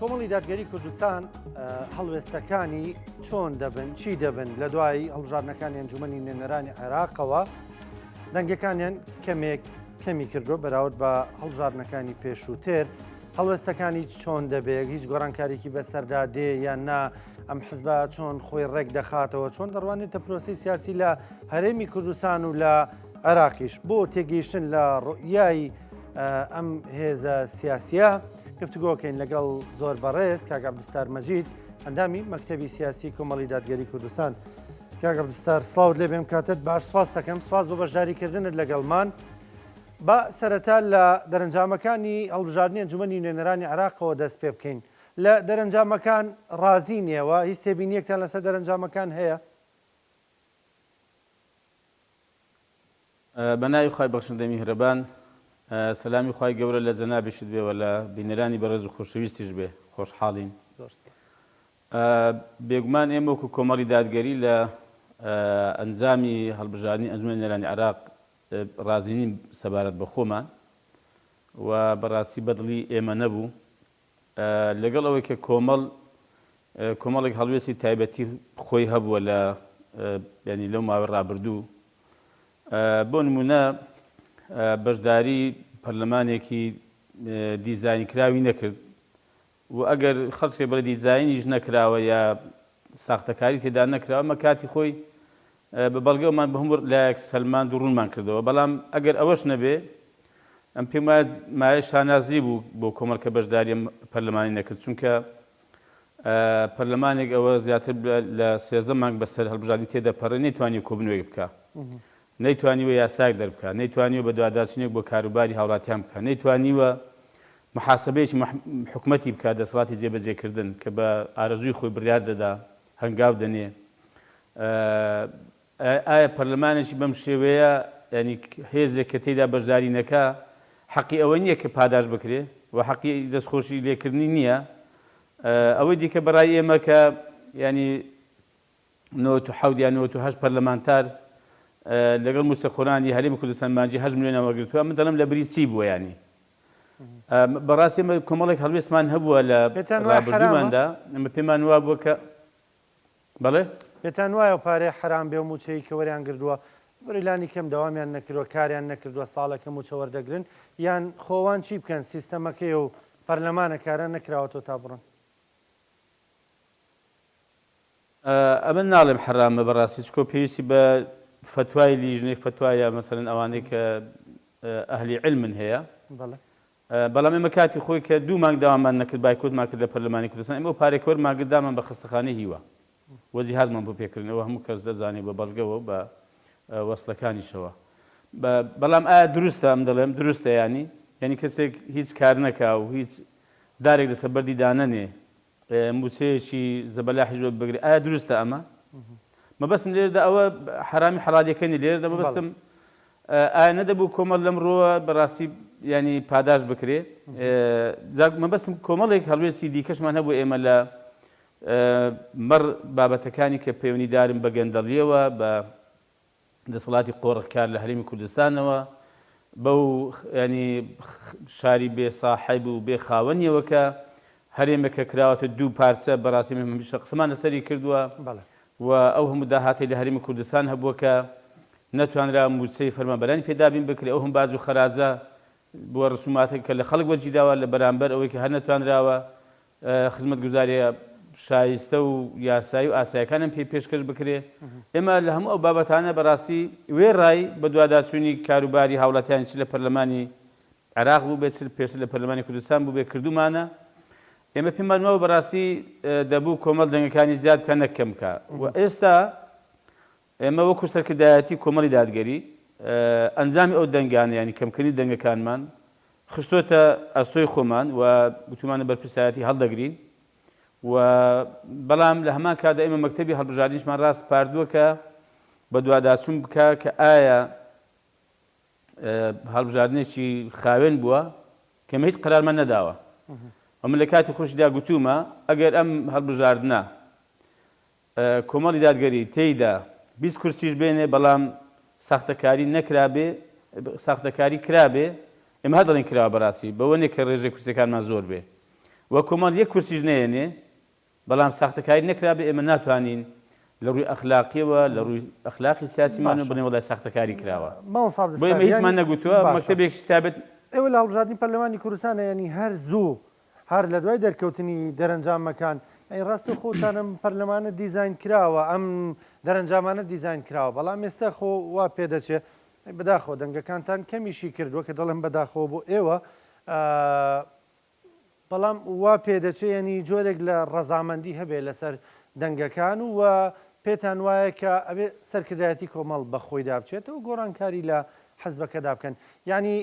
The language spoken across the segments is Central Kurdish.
کۆمەڵی دادگەری کوردستان هەڵوێستەکانی چۆن دەبن چی دەبن لە دوای هەڵبژاردنەکانی ئەنجومەنی نوێنەرانی عێراقەوە دەنگەکانیان کەمێک کەمی کردووە بەراورد بە هەڵبژاردنەکانی پێشووتر هەڵوێستەکانی چۆن دەبێت هیچ گۆڕانکارێکی بەسەردا دێ یان نا ئەم حزبە چۆن خۆی ڕێک دەخاتەوە چۆن دەڕوانێتە پرۆسی سیاسی لە هەرێمی کوردستان و لە عێراقیش بۆ تێگەیشتن لە ڕوئیای ئەم هێزە سیاسیە گفتوگۆکەین لەگەڵ زۆر بەڕێز کاک عەبدولستار مەجید ئەندامی مەکتەبی سیاسی کۆمەڵی دادگەری کوردستان. کاک عەبدولستار سڵاوت لێ بێم کاتت باش سپاس دەکەم سپاس بۆ بەشداریکردنت لەگەڵمان. با سەرەتا لە دەرەنجامەکانی هەڵبژاردنی ئەنجومەنی نوێنەرانی عێراقەوە دەست پێ بکەین. لە دەرەنجامەکان ڕازی نیەوە؟ هیچ تێبینیەکتان لەسەر دەرەنجامەکان هەیە؟ بە ناوی خوای بەخشندەی میهرەبان سەلامی خوای گەورە لە جەنابیشت بێ وە لە بینەرانی بەڕێز و خۆشەویستیش بێ خۆشحاڵین بێگومان ئێمە وەکو کۆمەڵی دادگەری لە ئەنجامی هەڵبژاردنی ئەنجومەنی نوێنەرانی عێراق ڕازی نین سەبارەت بە خۆمان و بەڕاستی بەدڵی ئێمە نەبوو لەگەڵ ئەوەی کە کۆمەڵ کۆمەڵێک هەڵوێستی تایبەتی خۆی هەبووە لە ینی لەو ماوەی ڕابردوو بۆ نمونە بەشداری پەرلەمانێکی دیزاین کراوی نەکرد و ئەگەر خەڵکێ بڵێ دیزاینیش نەکراوە یا ساختەکاری تێدا نەکراوە مە کاتی خۆی بە بەڵگەوەمان بە هەموو لایەک سەلماند و ڕوونمان کردەوە، بەڵام ئەگەر ئەوەش نەبێ ئەم پێم وایە مایەی شانازی بوو بۆ کۆمەڵ کە بەشداری ئەم پەرلەمانی نەکرد، چونکە پەرلەمانێک ئەوە زیاتر لە 13 مانگ بەسەر هەڵبژاردنی تێدەپەڕێ نەیتوانیوە کۆبوونەوەیەک بکا، نەیتوانیوە یاسایەک دەربکا، نەیتوانیوە بەدواداچوونێک بۆ کاروباری هاوڵاتیان بکا، نەیتوانیوە محاسبەیەکی حکومەتی بکا، دەسەڵاتی جێبەجێکردن کە بە ئارەزووی خۆی بڕیار دەدا، هەنگاو دەنێ. ئایا پەرلەمانێکی بەم شێوەیە یانی هێزێک کە تێیدا بەشداری نەکا حەقی ئەوە نییە کە پاداشت بکرێ و حەقی دەستخۆشی لێکردنی نییە؟ ئەوەی دیکە بەڕای ئێمە کە یانی 97 یا 98 پەرلەمانتار لەگەڵ مووچەخۆرانی هەرێمی کوردستان مانگی 8 ملیۆنیان وەرگرتووە من دەڵێم لە بری چی بووە یانی بەڕاستی ئێمە کۆمەڵێک هەڵوێستمان هەبووە لە پێتان وایە حەرامە؟ ڕابردووماندا ئێمە پێمان وابووە کە بەڵێ؟ پێتان وایە ئەو پارەیە حەرام بێ و مووچەی کە وەریان گردووە بڕی لانی کەم دەوامیان نەکردووە کاریان نەکردووە ساڵێکە مووچە وەردەگرن یان خۆ ئەوان چی بکەن سیستەمەکەیە و پەرلەمانە کارە نەکراوەتەوە تا بڕن؟ ئەمن ناڵێم حەرامە بەڕاستی چکۆ پێویستی بە فەتوای لیژنەی فەتوا یا مەسەلەن ئەوانەی کە ئەهلی عیلمن هەیە بەڵام ئێمە کاتی خۆی کە دوو مانگ داوامان نەکرد بایکۆتمان کرد لە پەرلەمانی کوردستان ئێمە ئەو پارەی کە وەرمان گرت دامان بە خەستەخانەی هیوا و جیهازمان بۆ پێکردن ئەوە هەموو کەس دەزانێ بە بەڵگەوە و بە وەسڵەکانیشەوە بەڵام ئایا دروستە ئەم دەڵێم دروستە ینی یعنی کەسێک هیچ کار نەکا و هیچ دارێک لەسەر بەردی دانەنێ موچەیەکی زەبەلاحیش وەربگرێ ئایا دروستە ئەمە؟ مەبەستم لێرەدا ئەوە حەرامی حەڵالیەکە نیە لێرەدا مەبەستم ئایا نەدەبوو کۆمەڵ لەم ڕووە بەڕاستی ینی پاداش بکرێ مەبەستم کۆمەڵێک هەڵوێستی دیکەشمان هەبوو ئێمە لە مەڕ بابەتەکانی کە پەیوەندیدارن بە گەندەڵیەوە بە دەسەڵاتی قۆرخکار لە هەرێمی کوردستانەوە بەو ینی شاری بێ ساحێب و بێ خاوەنیەوە کە هەرێمێکە کراوەتە دوو پارچە بەڕاستی من هەمیشە قسەمان لەسەری کردووە و ئەو هەموو داهاتەی لە هەرێمی کوردستان هەبووە کە نەتوانرا مووچەی فەرمانبەرانی پێ دابین بکرێ ئەو هەم باج و خەراجە بووە ڕسوماتە کە لە خەڵک وەرگیراوە لە بەرامبەر ئەوەی کە هەر نەتوانراوە خزمەتگوزارییە شایستە و یاسایی و ئاسایەکانیان پێ پێشکەش بکرێ. ئێمە لە هەموو ئەو بابەتانە بەڕاستی وێڕای بەدواداچوونی کاروباری هاوڵاتیانی چ لە پەرلەمانی عێراق بووبێ چ پێشتر لە پەرلەمانی کوردستان بووبێ کردوومانە. ئێمە پێمان وابوو بەڕاستی دەبوو کۆمەڵ دەنگەکانی زیاد بکا نەک کەم بکا و ئێستا ئێمە وەکو سەرکردایەتی کۆمەڵی دادگەری ئەنجامی ئەو دەنگانە یانی کەمکردنی دەنگەکانمان خستۆتە ئەستۆی خۆمان و گوتومانە بەرپرسایەتی هەڵدەگرین و بەڵام لە هەمان کاتدا ئێمە مەکتەبی هەڵبژاردنیشمان ڕاسپاردووە کە بەدواداچوون بکا کە ئایا هەڵبژاردنێکی خاوێن بووە کە ئێمە هیچ قەرارمان نەداوە و من لە کاتی خۆشیدا گوتوومە ئەگەر ئەم هەڵبژاردنە کۆمەڵی دادگەری تێیدا 20 کورسیش بێنێ بەڵام ساختەکاری نەکرابێ ساختەکاری کرابێ ئێمە هەر دەڵێین کراوە بەڕاستی بەوە نیە کە ڕێژەی کورسیەکانمان زۆر بێ. و کۆمەڵ یەک کورسیش نەیەنێ بەڵام ساختەکاری نەکرابێ ئێمە ناتوانین لە ڕووی ئەخلاقیەوە لە ڕووی ئەخلاقی سیاسیمانەوە باشە بڵێین وەڵای ساختەکاری کراوە مامۆستا بۆ عەبدولستار ئێمە هیچمان یانی نەگوتووە باشە مەکتەبێکی تایبەت ئێوە لە هەڵبژاردنی پەرلەمانی کوردستانە یانی هەر زوو هەر لە دوای دەرکەوتنی دەرەنجامەکان یانی ڕاستە خۆتان ئەم پەرلەمانە دیزاین کراوە ئەم دەرەنجامانە دیزاین کراوە بەڵام ئێستا خۆ وا پێدەچێ بەداخەوە دەنگەکانتان کەمیشی کردووە کە دەڵێم بەداخەوە بۆ ئێوە بەڵام وا پێدەچێ یانی جۆرێک لە ڕەزامەندی هەبێ لەسەر دەنگەکان و پێتان وایە کە ئەبێ سەرکردایەتی کۆمەڵ بە خۆیدا بچێتەوە گۆڕانکاری لە حزبەکەدا بکەن یانی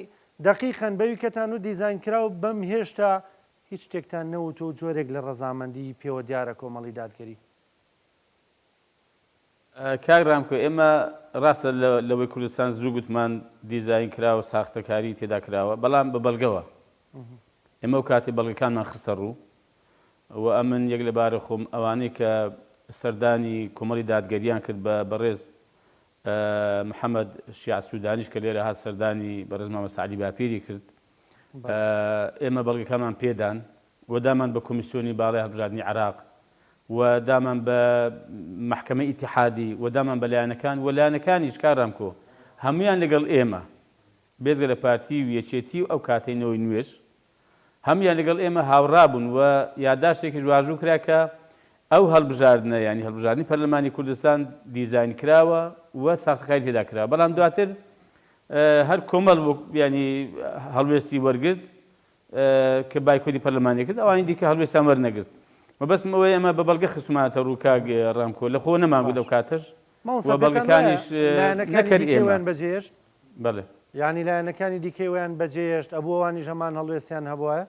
دەقیقەن بەوی کەتان و دیزاین کراو بەم هێشتا هیچ شتێکتان نەوتوە و جۆرێک لە ڕەزامەندی پێوە دیارە کۆمەڵی دادگەری. کاک ڕامکۆ ئێمە ڕاستە لەوەی کوردستان زوو گوتمان دیزاین کراوە ساختەکاری تێدا کراوە بەڵام بە بەڵگەوە ئێمە ئەو کاتی بەڵگەکانمان خستە ڕوو و ئەمن یەک لەبارە خۆم ئەوانەی کە سەردانی کۆمەڵی دادگەریان کرد بە بەڕێز محەممەد شیع سوودانیش کە لێرە هات سەردانی بەڕێز مامۆستا عەلی باپیری کرد ئێمە بەڵگەکانمان پێدان و دامان بە کۆمیسیۆنی باڵای هەڵبژاردنی عێراق و دامان بە مەحکەمەی ئیتیحادی و دامان بە لایەنەکان و لایەنەکانیش کاک ڕامکۆ هەموویان لەگەڵ ئێمە بێجگە لە پارتی و یەکێتی و ئەو کاتەی نەوەی نوێش هەموویان لەگەڵ ئێمە هاوڕا بوون و یاداشتێکیش واژوو کرا کە ئەو هەڵبژاردنە یانی هەڵبژاردنی پەرلەمانی کوردستان دیزاین کراوە و ساختەکاری تێدا کراوە بەڵام دواتر هەر کۆمەڵ ینی هەڵوێستی وەرگرت کە بایکۆتی پەرلەمانی کرد ئەوانی دیکە هەڵوێستیان وەرنەگرت. مەبەستم ئەوەیە ئێمە بە بەڵگە خستومانەتە ڕوو کاک ڕامکۆ لە خۆوە نەمانگوت باش ئەو کاتەش مامۆستا و پێتان وایە بەڵگەکانیش لایەنەکانی نەکەر دیکەی ئێمە ویان بەجێهێشت؟ بەڵێ. یانی لایەنەکانی دیکەی ویان بەجێهێشت ئەبوو ئەوانیش هەمان هەڵوێستیان هەبوایە؟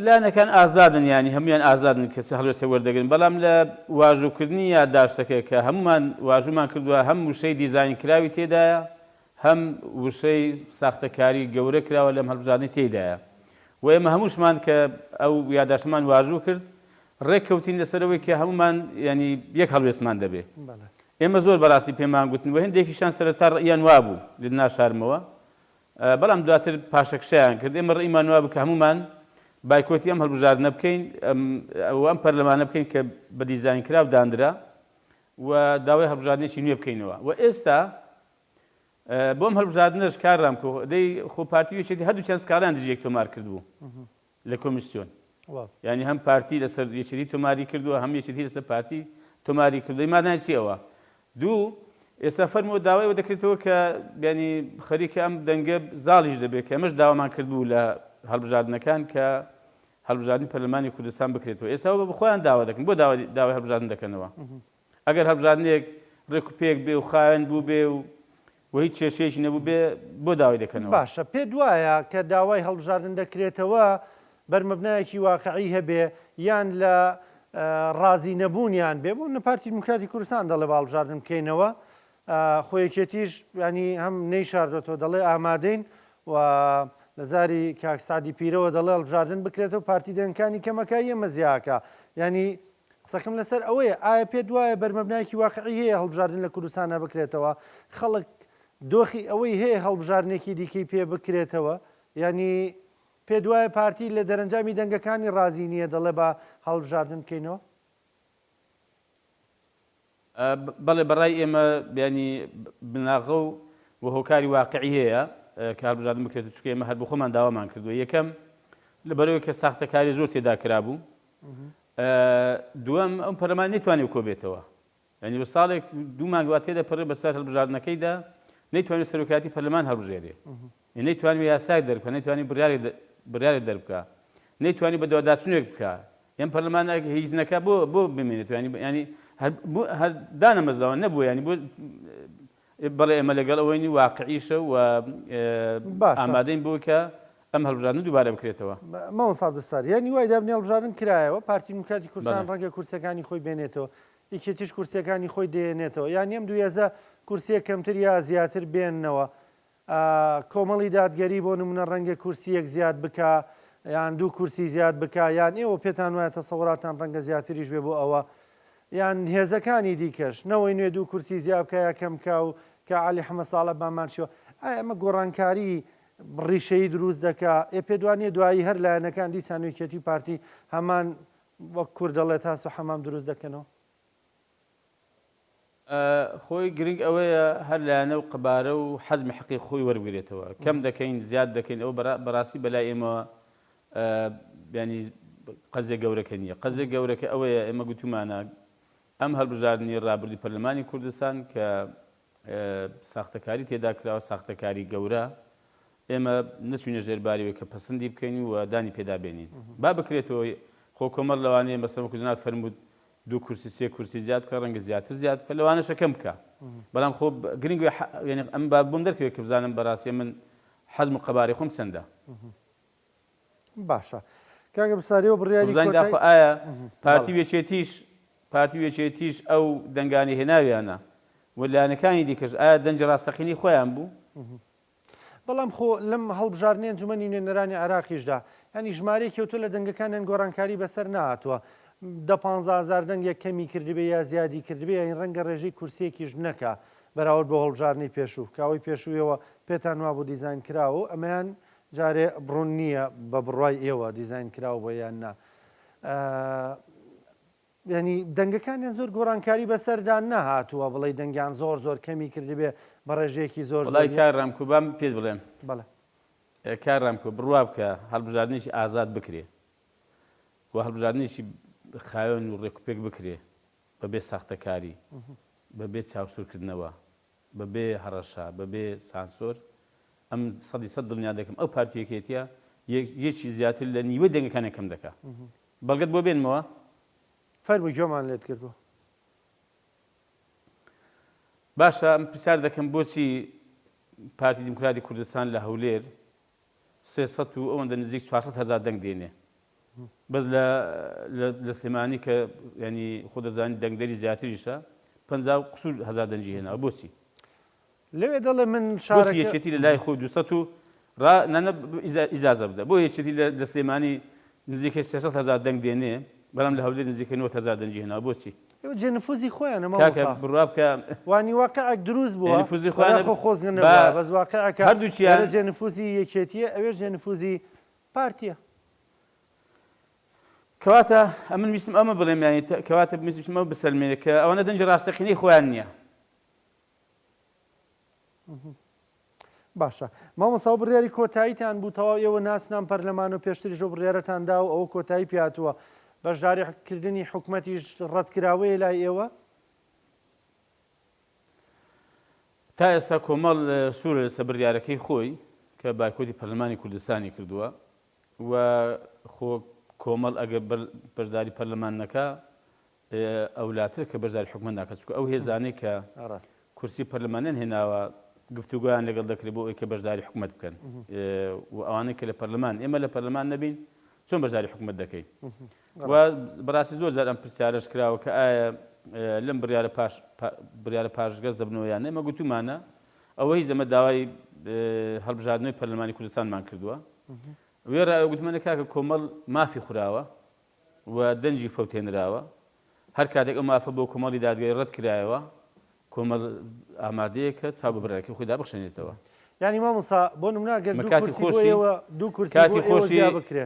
لایەنەکان ئازادن یانی هەموویان ئازادن کە چ هەڵوێستێک وەردەگرن بەڵام لە واژووکردنی یادداشتەکە کە هەموومان واژوومان کردووە هەم وشەی دیزاین کراوی تێدایە هەم وشەی ساختەکاری گەورە کراوە لەم هەڵبژاردنەی تێیدایە و ئێمە هەمووشمان کە ئەو یاداشتەمان واژوو کرد ڕێک کەوتین لەسەر ئەوەی کە هەموومان یانی یەک هەڵوێستمان دەبێ ئێمە زۆر بەڕاستی پێمان گوتن و هەندێکیشان سەرەتا ڕەئیان وابوو لێت ناشارمەوە بەڵام دواتر پاشەکشەیان کرد ئێمە ڕەئیمان وابوو کە هەموومان بایکۆتی ئەم هەڵبژاردنە بکەین و ئەم پەرلەمانە بکەین کە بە دیزاین کراو داندرا و داوای هەڵبژاردنێکی نوێ بکەینەوە و ئێستا بۆ ئەم هەڵبژاردنەش کاک ڕامکۆ دەی خۆ پارتی و یەکێتی هەردووکیان سکاڵایان دژی یەک تۆمار کردبوو لە کۆمیسیۆن یانی هەم پارتی لەسەر یەکێتی تۆماری کردووە هەم یەکێتی لەسەر پارتی تۆماری کردووە مانای چی ئەوە دوو ئێستا فەرمووە داوای ئەوە دەکرێتەوە کە بیانی خەریکە ئەم دەنگە زاڵیش دەبێت کە ئەمەش داوامان کردبوو لە هەڵبژاردنەکان کە هەڵبژاردنی پەرلەمانی کوردستان بکرێتەوە ئێستا بە خۆیان داوا دەکەن بۆ داوای هەڵبژاردن دەکەنەوە ئەگەر هەڵبژاردنێک ڕێک و پێک بێ و خاوێن بووبێ و و هیچ کێشەیەکی نەبووبێ بۆ داوای دەکەنەوە؟ باشە پێت وایە کە داوای هەڵبژاردن دەکرێتەوە بەرمەبنایەکی واقعی هەبێ یان لە ڕازی نەبوونیان بێ؟ بۆ نمونە پارتی دیموکراتی کوردستان دەڵێ با هەڵبژاردن بکەینەوە خۆ یەکێتیش ینی هەم نەیشاردۆتەوە دەڵێ ئامادەین و لە زاری کاک سەعدی پیرەوە دەڵێ هەڵبژاردن بکرێتەوە پارتی دەنگەکانی کەمەکە ئێمە زیاکە ینی قسەکەم لەسەر ئەوەیە ئایا پێت وایە بەرمەبنایەکی واقعی هەیە هەڵبژاردن لە کوردستانا بکرێتەوە؟ خەڵک دۆخی ئەوەی هەیە هەڵبژاردنێکی دیکەی پێ بکرێتەوە؟ یانی پێت وایە پارتی لە دەرەنجامی دەنگەکانی ڕازی نییە دەڵێ با هەڵبژاردن بکەینەوە؟ بەڵێ بەڕای ئێمە بیانی بناغە و و هۆکاری واقعی هەیە کە هەڵبژاردن بکرێت چونکە ئێمە هەر بۆخۆمان داوامان کردووە یەکەم لەبەرئەوەی کە ساختەکاری زۆر تێدا کرابوو دووەم ئەم پەرلەمان نەیتوانی کۆبێتەوە یعنی بە ساڵێک دوو مانگ وا تێدەپەڕێ بەسەر هەڵبژاردنەکەیدا نەیتوانی سەرۆکایەتی پەرلەمان هەڵبژێرێ نەیتوانی یاسایەک دەربکە نەیتوانی بڕیارێک دەربکە نەیتوانی بەدواداچوونێک بکە ئەم پەرلەمانە هیچ نەکا بۆ بۆ بمێنێت ینی ینی هەر دانەمەزراوە نەبوو ینی بۆ بەڵێ ئێمە لەگەڵ ئەوەین واقعیشە و باشە. ئامادەین بۆ کە ئەم هەڵبژاردنە دووبارە بکرێتەوە. مامۆستا عەبدولستار، یانی وای دابنێ هەڵبژاردن کرایەوە، پارتی دیموکراتی کوردستان بەڵێ. ڕەنگە کورسیەکانی خۆی بێنێتەوە، یەکێتیش کورسیەکانی خۆی دەیەنێتەوە، یانی ئەم دوو هێزە کورسیەک کەمتر یا زیاتر بێننەوە، کۆمەڵی دادگەری بۆ نمونە ڕەنگە کورسیەک زیاد بکا یان دوو کورسی زیاد بکا، یان ئێوە پێتان وایە تەسەوراتان ڕەنگە زیاتریش بێ بۆ ئەوە، یان هێزەکانی دیکەش نەوەی نوێ دوو کورسی زیا بکا یا کەم بکا و کە عەلی حەمە ساڵح بامانشیەوە، ئایا ئەمە گۆڕانکاری ڕیشەیی دروست دەکا، ئێ پێت وانییە دوایی هەر لایەنەکان دیسان و یەکێتی و پارتی هەمان وەک کورد دەڵێ تاس و حەمام دروست دەکەنەوە؟ خۆی گرنگ ئەوەیە هەر لایەنە و قەبارە و حەجمی حەقی خۆی وەربگرێتەوە، کەم دەکەین زیاد دەکەین ئەوە بەڕاستی بەلای ئێمەوە یانی قەزیە گەورەکە نییە، قەزیە گەورەکە ئەوەیە ئێمە گوتومانە ئەم هەڵبژاردنی ڕابردووی پەرلەمانی کوردستان کە ساختەکاری تێدا کراوە، ساختەکاری گەورە، ئێمە نەچوینە ژێر باری وەی کە پەسندی بکەین و دانی پێدا بێنین. با بکرێتەوە، خۆ کۆمەڵ لەوانەیە مەسەلەن وەکو جەنابت فەرمووت دوو کورسی سێ کورسی زیاد بکا، ڕەنگە زیاتر زیاد بکا، لەوانەشە کەم بکا. بەڵام خۆ گرنگ وێ یانی ئەم با بۆم دەرکەوێت کە بزانم بەڕاستی من حەجم و قەبارەی خۆم چەندە. باشە کاک ئەبساری ئەو بڕیاری بزانین کۆتای داخۆ ئایا پارتی بەڵێ. و یەکێتیش پارتی و یەکێتیش ئەو دەنگانەی هێناویانە و لایەنەکانی دیکەش ئایا دەنگی ڕاستەقینەی خۆیان بوو؟ بەڵام خۆ لەم هەڵبژاردنەی ئەنجومەنی نوێنەرانی عێراقیشدا یانی ژمارەیەکی ئەوتۆ لە دەنگەکانیان گۆڕانکاری بەسەر نەهاتووە دە پانزە هەزار دەنگێک کەمی کردبێ یا زیادی کردبێ یانی ڕەنگە ڕێژەی کورسییەکیش نەکا بەراورد بۆ هەڵبژاردنی پێشوو کە ئەوەی پێشوو ئێوە پێتان وابوو دیزاین کراوە و ئەمەیان جارێ ڕوون نییە بە بڕوای ئێوە دیزاین کراو بووە یان نا یانی دەنگەکانیان زۆر گۆڕانکاری بەسەردا نەهاتووە بڵێی دەنگیان زۆر زۆر کەمی کردبێ بە ڕێژەیەکی زۆر زۆر وەڵای کاک ڕامکۆ با من پێت بڵێم. بەڵێ. کاک ڕامکۆ بڕوا بکە هەڵبژاردنێکی ئازاد بکرێ و هەڵبژاردنێکی خاوێن و ڕێکوپێک بکرێ بەبێ ساختەکاری بەبێ چاوسوورکردنەوە بەبێ هەڕەشە، بەبێ سانسۆر، ئەمن سەدی سەد دڵنیا دەکەم ئەو پارتی و یەکێتیە یەکی زیاتر لە نیوەی دەنگەکانیان کەم دەکا. بەڵگەت بۆ بێنمەوە؟ فەرموو گوێمان لێت کردووە. باشە ئەمن پرسیار دەکەم بۆچی پارتی دیموکراتی کوردستان لە هەولێر 300 و ئەوەندە نزیک 400 هەزار دەنگ دێنێ بەس لە لە سلێمانی کە ینی خۆ دەزانی دەنگدەری زیاتریشە 50 و قسوور هەزار دەنگی هێناوە بۆچی؟ لەوێ دەڵێ من بۆچی شارەکە یەکێتی لە لای خۆی 200 و ڕا نانە ئیجازە بدە بۆ یەکێتی لە سلێمانی نزیکەی 300 هەزار دەنگ دێنێ بەڵام لە هەولێر نزیکەی 90 هەزار دەنگی هێناوە بۆچی؟ ئێوە جێ نفوزی خۆیانە کاکە مامۆستا بڕوا بکە وانی واقعێک دروست بووە نفوزی خۆیانە بەداخەوە خۆزگە با نەبوایە بەس واقعەکە هەردووکیان لێرە جێ نفوزی یەکێتیە ئەوێش جێ نفوزی پارتیە. کەواتە ئەمن ویستم ئەمە بڵێم یانی کەواتە ویستم ئەوە بسەلمێنێ کە ئەوانە دەنگی ڕاستەقینەی خۆیان نییە. باشە مامۆستا ئەو بڕیاری کۆتاییتان بوو تەواو ئێوە ناچنان پەرلەمان و پێشتریش ئەو بڕیارەتان دا و ئەوە کۆتایی پێهاتووە بەشداری کردنی حکومەتیش ڕەتکراوەیە لای ئێوە؟ تا ئێستا کۆمەڵ سوورە لەسەر بڕیارەکەی خۆی کە بایکۆتی پەرلەمانی کوردستانی کردووە و خۆ کۆمەڵ ئەگەر بەشداری پەرلەمان نەکا ئەولاترە کە بەشداری حکومەت ناکات چونکە ئەو هێزانەی کە کورسی پەرلەمانیان هێناوە گفتوگۆیان لەگەڵ دەکرێت بۆ ئەوەی کە بەشداری حکومەت بکەن و ئەوانەی کە لە پەرلەمان ئێمە لە پەرلەمان نەبین چۆن بەشداری حکومەت دەکەین و بەڕاستی زۆر جار ئەم پرسیارەش کراوە کە ئایا لەم بڕیارە پاش بڕیارە پاشگەز دەبنەوە یان ئێمە گوتومانە ئەوە هیچ ئەمە داوای هەڵبژاردنەوەی پەرلەمانی کوردستانمان کردووە وێڕای گوتمانە کاکە کۆمەڵ مافی خوراوە و دەنگی فەوتێنراوە هەر کاتێک ئەو مافە بۆ کۆمەڵی دادگای ڕەت کرایەوە کۆمەڵ ئامادەیە کە چاو بە بڕیارەکەی خۆیدا بخشێنێتەوە. یانی مامۆستا بۆ نمونە ئەگەر مە دوو کاتی کورسی بۆ خۆشی ئێوە دوو کورسی بۆ کاتی ئێوە خۆشی زیا بکرێ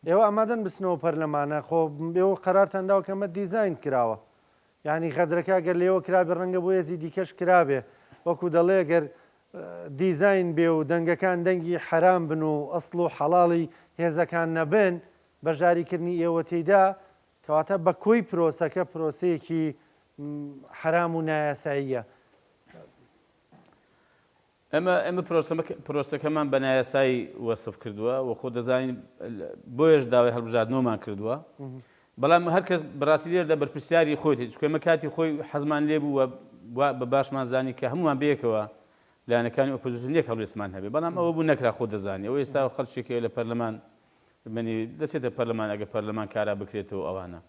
ئێوە ئامادەن بچنەوە پەرلەمانە خۆ ئێوە قەرارتان داوە کە ئەمە دیزاین کراوە یانی غەدرەکە ئەگەر لێوە کرابێ ڕەنگە بۆ هێزی دیکەش کرابێ وەکو دەڵێ گەر دیزاین بێ و دەنگەکان دەنگی حەرام بن و ئەسڵ و حەڵاڵی هێزەکان نەبن بەشداری کردنی ئێوە تێیدا کەواتە بە کۆی پرۆسەکە پرۆسەیەکی حەرام و نایاساییە. ئێمە ئێمە پرۆسەکەمان بە نایاسایی وەسف کردووە و خۆ دەزانین بۆیەش داوای هەڵبژاردنەوەمان کردووە بەڵام هەر کەس بەڕاستی لێرەدا بەرپرسیاری خۆی چونکە ئێمە کاتی خۆی حەزمان لێ بوو و بە باشمان زانی کە هەموومان بەیەکەوە لایەنەکانی ئۆپۆزیسیۆن یەک هەڵوێستمان هەبێ بەڵام ئەوە بوو نەکرا خۆ دەزانی ئەوە ئێستا خەڵکێک هەیە لە پەرلەمان منی دەچێتە پەرلەمان ئەگەر پەرلەمان کارا بکرێتەوە ئەوانە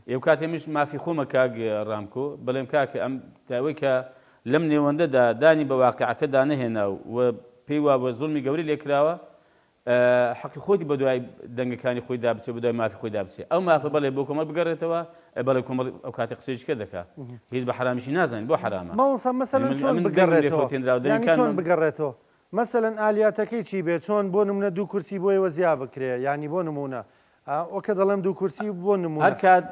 ئێ و کاتێ منیش مافی خۆمە کاک ڕامکۆ بڵێم کاکە ئەم تاوەی کە لەم نێوەندەدا دانی بە واقعەکەدا نەهێنا و پێی وابووە زوڵمی گەورەی لێ کراوە حەقی خۆیتی بە دوای دەنگەکانی خۆی دا بچێ بە دوای مافی خۆی دا بچێ ئەو مافە بەڵێ بۆ کۆمەڵ بگەڕێتەوە ئێ بەڵێ کۆمەڵ ئەو کاتێ قسەیەکی کە دەکا هیچ بە حەرامیشی نازانین بۆ حەرامە مامۆستا مەسەلەن من چۆن ئەمن دەنگم لێ بگەڕێتەوە فەوتێنراوە یانی چۆن دەنگەکانمان بگەڕێتەوە؟ مەسەلەن ئالیاتەکەی چی بێ چۆن بۆ نمونە دوو کورسی بۆ ئێوە زیا بکرێ یانی بۆ نمونە وەکە دەڵێم دوو کورسی بۆ نمونە. هەر کات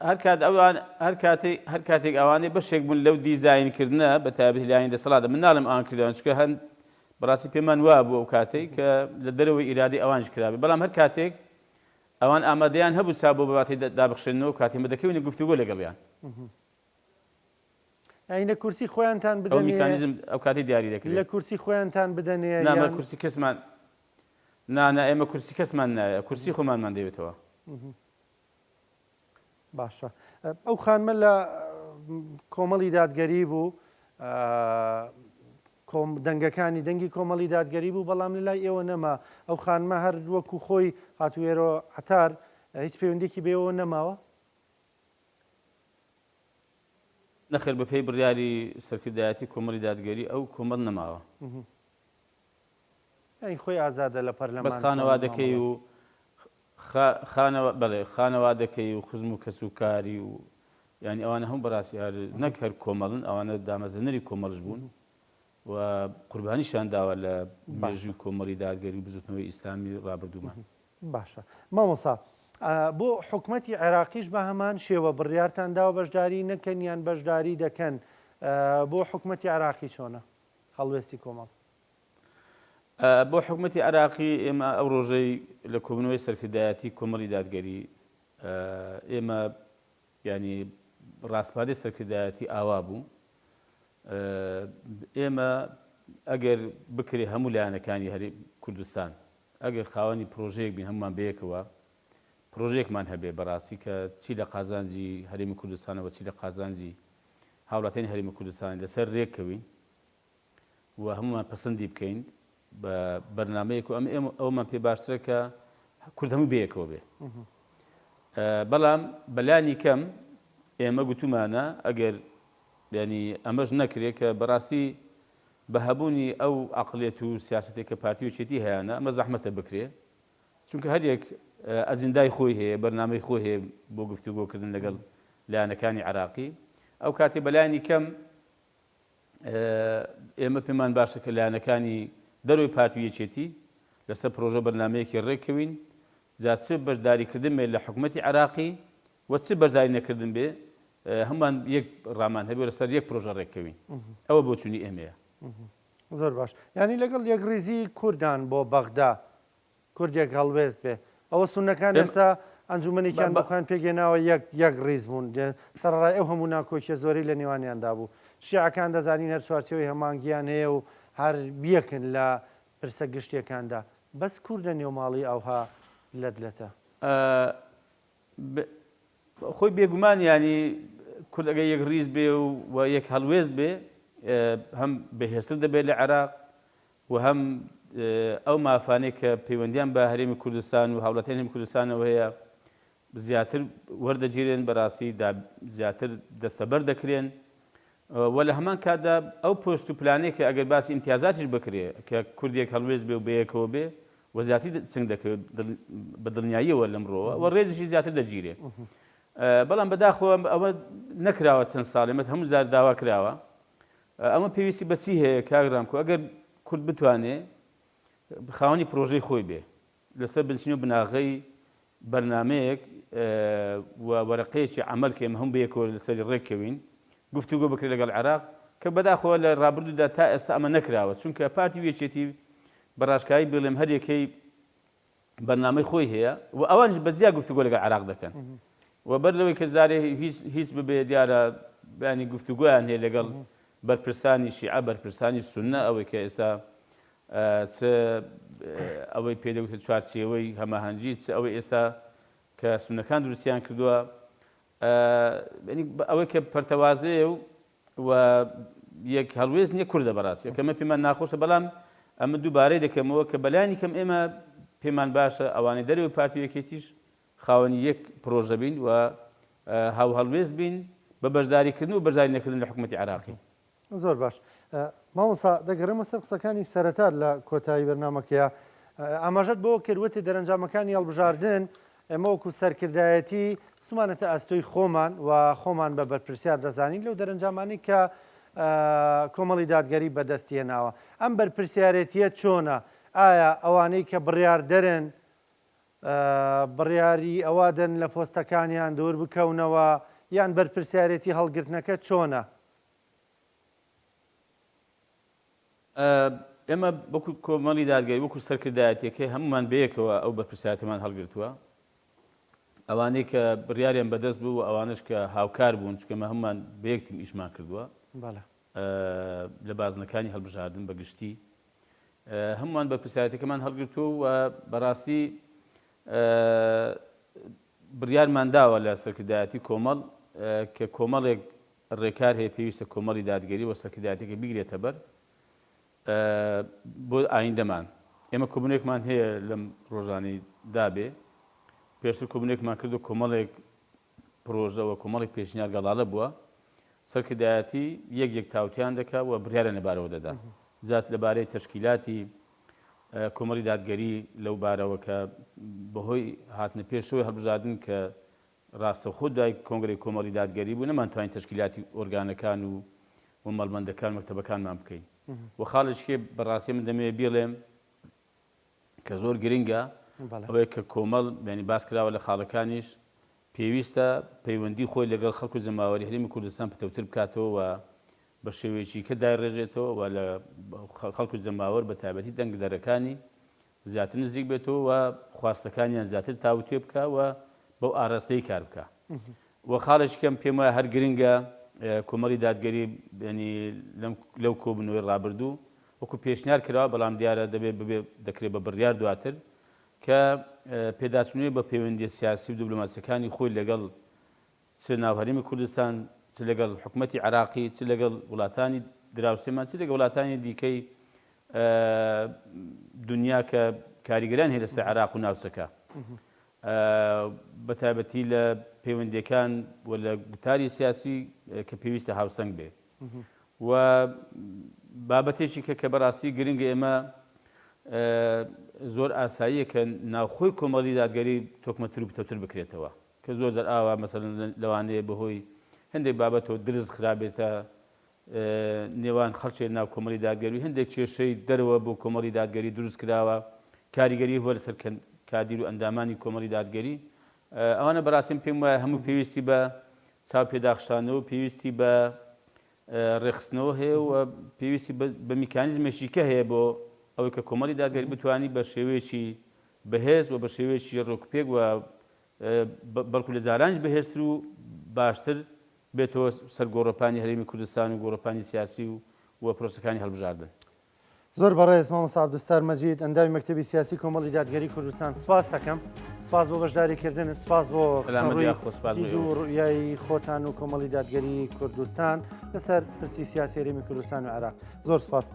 هەر کات ئەوان هەر کاتێک هەر کاتێک ئەوانەی بەشێک بوون لەو دیزاین کردنە بە تایبەتی لایەنی دەسەڵاتە من ناڵێم ئەوان کردویان چونکە هەن بەڕاستی پێمان وابوو ئەو کاتەی کە لە دەرەوەی ئیرادەی ئەوانیش کرابێ بەڵام هەر کاتێک ئەوان ئامادەیان هەبوو چا بۆ بابەتی دابخشێننەوە کاتێ ئێمە دەکەوینە گفتوگۆ لەگەڵیان. ئەی لە کورسی خۆیانتان ئەو بدەنێ میکانیزم ئەو کاتەی دیاری دەکرێ. لە کورسی خۆیانتان بدەنێ نا مە یان. کورسی کەسمان نا نا ئێمە کورسی کەسمان ناوێ کورسی خۆمانمان دەوێتەوە. باشە ئەو خانمە لە کۆمەڵی دادگەری بوو کۆم دەنگەکانی دەنگی کۆمەڵی دادگەری بوو بەڵام لە لای ئێوە نەما ئەو خانمە هەر وەکو خۆی هاتوێرۆ عتار هیچ پەیوەندێکی بێەوە نەماوە. نەخێر بەپێی بڕیاری سەرکردایەتی کۆمەڵی دادگەری ئەو کۆمەڵ نەماوە. یانی خۆی ئازادە لە بەس پەرلەمان چۆن خانەوادەکەی مامەڵە. و خانەوە بەڵێ خانەوادەکەی و خزم و کەس و کاری و یانی ئەوانە هەموو بەڕاستی هەر نەک هەر کۆمەڵن ئەوانە دامەزرێنەری کۆمەڵش بوون و قوربانیشیان داوە لە باشە. مێژووی کۆمەڵی دادگەری و بزوتنەوەی ئیسلامی ڕابردوومان. باشە مامۆستا بۆ حکومەتی عێراقیش بە هەمان شێوە بڕیارتان داوە بەشداری نەکەن یان بەشداری دەکەن بۆ حکومەتی عێراقی چۆنە هەڵوێستی کۆمەڵ؟ بۆ حکومەتی عێراقی ئێمە ئەو ڕۆژەی لە کۆبوونەوەی سەرکردایەتی کۆمەڵی دادگەری ئێمە یانی ڕاسپاردەی سەرکردایەتی ئاوا بوو ئێمە ئەگەر بکرێ هەموو لایەنەکانی هەرێم کوردستان ئەگەر خاوەنی پرۆژەیەک بین هەموومان بەیەکەوە پرۆژەیەکمان هەبێ بەڕاستی کە چی لە قازانجی هەرێمی کوردستانەوە چی لە قازانجی هاوڵاتیانی هەرێمی کوردستان لەسەر رێککەوین و هەموومان پەسەندی بکەین بە بەرنامەیەک و ئەم ئێمە ئەومان پێ باشترە کە کورد هەموو بەیەکەوە بێ بەڵام بەلانی کەم ئێمە گوتومانە ئەگەر ینی ئەمەش نەکرێت کە بەڕاستی بە هەبوونی ئەو عەقڵیەت و سیاسەتێک کە پارتی و یەکێتی هەیانە ئەمە زەحمەتە بکرێ چونکە هەریەک ئەجندای خۆی هەیە بەرنامەی خۆی هەیە بۆ گفتوگۆکردن لەگەڵ لایەنەکانی عێراقی ئەو کاتێ بەلایەنی کەم ئێمە پێمان باشە کە لایەنەکانی دەرەوەی پارتی و یەکێتی لەسەر پرۆژە بەرنامەیەکی ڕێککەوین جا چ بەشداریکردن بێت لە حکومەتی عێراقی و چ بەشداری نەکردن بێ هەموومان یەک ڕامان هەبێ لەسەر یەک پرۆژە ڕێککەوین ئەوە بۆچوونی ئێمەیە. زۆر باش یانی لەگەڵ یەکڕیزی کوردان بۆ بەغدا کورد یەک هەڵوێست بێ ئەوە سوننەکان ئێستا ئەنجومەنێکیان بۆ خۆیان پێکهێناوە یەک یەک ڕیز بوون سەرەڕای ئەو هەموو ناکۆکیە زۆرەی لە نێوانیاندا بوو شیعەکان دەزانین هەر چوارچێوەی هەمانگیان هەیە و هەر یەکن لە پرسە گشتیەکاندا بەس کوردە نێو ماڵی ئەوها لەت لەتە. خۆی بێگومان یانی کورد ئەگەر یەک ڕیز بێ و یەک هەڵوێست بێ هەم بەهێزتر دەبێت لە عێراق و هەم ئەو مافانەی کە پەیوەندیان بە هەرێمی کوردستان و هاوڵاتیانی هەرێمی کوردستانەوە هەیە زیاتر وەردەگیرێن بەڕاستی زیاتر دەستەبەر دەکرێن و لە هەمان کاتدا ئەو پۆست و پلانەی کە ئەگەر باسی ئیمتیازاتیش بکرێ کە کوردێک هەڵوێست بێ و بەیەکەوە بێ و زیاتر چنگ دەکەوێت بە دڵنیاییەوە لەمڕۆوە و ڕێزیشی زیاتر دەگیرێ بەڵام بەداخەوە ئەوە نەکراوە چەند ساڵێ مەس هەموو جار داوا کراوە ئەمە پێویستی بە چی هەیە کاک ڕامکۆ ئەگەر کورد بتوانێ خاوەنی پرۆژەی خۆی بێ لەسەر بنچینە و بناغەی بەرنامەیەک و وەرەقەیەکی عەمەل کە ئێمە هەموو بەیەکەوە لەسەری ڕێککەوین گفتوگۆ بکرێت لەگەڵ عێراق کە بەداخەوە لە ڕابردوودا تا ئێستا ئەمە نەکراوە چونکە پارتی و یەکێتی بە ڕاشکاوی بڵێم هەر یەکەی بەرنامەی خۆی هەیە و ئەوانیش بە جیا گفتوگۆ لەگەڵ عێراق دەکەن و بەر لەوەی کە جارێ هیچ هیچ ببێ دیارە بیانی گفتوگۆیان هەیە لەگەڵ بەرپرسانی شیعە بەرپرسانی سوننە ئەوەی کە ئێستا چ ئەوەی پێ دەگوترێت چوارچێوەی هەماهەنگی چ ئەوەی ئێستا کە سوننەکان دروستیان کردووە ئەوەی کە پەرتەوازەیە و و یەک هەڵوێست نییە کوردە بەڕاستی کە ئەمە پێمان ناخۆشە بەڵام ئەمە دووبارەی دەکەمەوە کە بەلانی کەم ئێمە پێمان باشە ئەوانەی دەرەوەی پارتی و یەکێتیش خاوەنی یەک پرۆژە بین و هاوهەڵوێست بین بە بەشداریکردن و بەشداری نەکردن لە حکوومەتی عێراقی. زۆر باش مامۆستا دەگەڕێمە سەر قسەکانی سەرەتات لە کۆتایی بەرنامەکەیا ئاماژەت بەوە کرد وتت دەرەنجامەکانی هەڵبژاردن ئێمە وەکو سەرکردایەتی خستومانەتە ئەستۆی خۆمان و خۆمان بە بەرپرسیار دەزانین لەو دەرەنجامانەی کە کۆمەڵی دادگەری بەدەست هێناوە. ئەم بەرپرسیارێتییە چۆنە؟ ئایا ئەوانەی کە بڕیاردەرن بڕیاری ئەوە دەن لە پۆستەکانیان دوور بکەونەوە یان بەرپرسیارێتی هەڵگرتنەکە چۆنە؟ ئێمە وەکو کۆمەڵی دادگەری وەکو سەرکردایەتیەکەی هەمومان بەیەکەوە ئەو بەرپرسیارەتمان هەڵگرتووە ئەوانەی کە بڕیاریان بەدەست بوو و ئەوانش کە هاوکار بوون چونکە ئێمە هەمومان بەیەک تیم ئیشمان کردووە لە بازنەکانی هەڵبژاردن بە گشتی هەمومان بەرپرسیارەتەکەمان هەڵگرتووە و بەڕاستی بڕیارمان داوە لە سەرکردایەتی کۆمەڵ کە کۆمەڵێک ڕێکار هەیە پێویستە کۆمەڵی دادگەری و سەرکردایەتیەکە بیگرێتە بەر بۆ ئایندەمان. ئێمە کۆبوونەوەیەکمان هەیە لەم ڕۆژانەی دابێ، پێشتر کۆبوونەوەیەکمان کرد و کۆمەڵێک پرۆژە و کۆمەڵێک پێشنیار گەڵاڵە بووە، سەرکردایەتی یەک یەک تاوتوێیان دەکا و بڕیاریان لەبارەوە دەدا. جا لەبارەی تەشکیلاتی کۆمەڵی دادگەری لەو بارەوە کە بەهۆی هاتنە پێشەوەی هەڵبژاردن کە ڕاستەوخۆ دوای کۆنگرەی کۆمەڵی دادگەری بوو نەمانتوانی تەشکیلاتی ئۆرگانەکان و و مەڵبەندەکان مەکتەبەکانمان بکەین و خاڵێکی کێ بەڕاستی من دەمەوێت بیڵێم کە زۆر گرنگە ئەوەیە کە کۆمەڵ یانی باس کراوە لە خاڵەکانیش پێویستە پەیوەندی خۆی لەگەڵ خەڵک و جەماوەری هەرێمی کوردستان پتەوتر بکاتەوە و بە شێوەیەکی کە دایڕێژێتەوە و لە خەڵک و جەماوەر بە تایبەتی دەنگدەرەکانی زیاتر نزیک بێتەوە و خواستەکانیان زیاتر تاوتوێ بکا و بەو ئاراستەی کار بکا. و خاڵێکی کەم پێم وایە هەر گرنگە کۆمەڵی دادگەری یانی لەم لەو کۆبوونەوەی ڕابردوو وەکو پێشنیار کراوە بەڵام دیارە دەبێ ببێ دەکرێت بە بڕیار دواتر کە پێداچوونەوەی بە پەیوەندیە سیاسی و دیبلۆماسیەکانی خۆی لەگەڵ چ ناو هەرێمی کوردستان، چ لەگەڵ حکومەتی عێراقی، چ لەگەڵ وڵاتانی دراوسێمان، چ لەگەڵ وڵاتانی دیکەی دنیا کە کاریگەریان هەیە لەسەر عێراق و ناوچەکە. بە تایبەتی لە پەیوەندیەکان و لە گوتاری سیاسی کە پێویستە هاوسەنگ بێ. و بابەتێکی کە کە بەڕاستی گرنگە ئێمە زۆر ئاساییە کە ناوخۆی کۆمەڵی دادگەری تۆکمەتر و پتەوتر بکرێتەوە. کە زۆر جار ئاوا مەسەلەن لەوانەیە بەهۆی هەندێک بابەتەوە درز خرابێتە نێوان خەڵکی ناو کۆمەڵی دادگەری و هەندێک کێشەی دەرەوە بۆ کۆمەڵی دادگەری دروست کراوە کاریگەری هەبووە لەسەر کادیر و ئەندامانی کۆمەڵی دادگەری ئەوانە بەڕاستیم پێم وایە هەموو پێویستی بە چاو پێداخشانەوە پێویستی بە ڕێکخستنەوە هەیە و پێویستی بە میکانیزمێکی کە هەیە بۆ ئەوەی کە کۆمەڵی دادگەری بتوانانی بە شێوەیەکی بەهێز و بە شێوەیەکی ڕێکوپێک و بەڵکو لە جارانیش بەهێزتر و باشتر بێتەوە سەر گۆڕەپانی هەرێمی کوردستان و گۆڕەپانی سیاسی و و پرۆسەکانی هەڵبژاردن. زۆر بەڕێز مامۆستا عەبدولستار مەجید ئەندامی مەکتەبی سیاسی کۆمەڵی دادگەری کوردستان سپاست دەکەم سپاس بۆ بەشداری کردنت سپاس بۆ سەلامەت یاخۆ سپاس بۆ دید و ڕوئیای خۆتان و کۆمەڵی دادگەری کوردستان لەسەر پرسی سیاسی هەرێمی کوردستان و عێراق زۆر سپاس.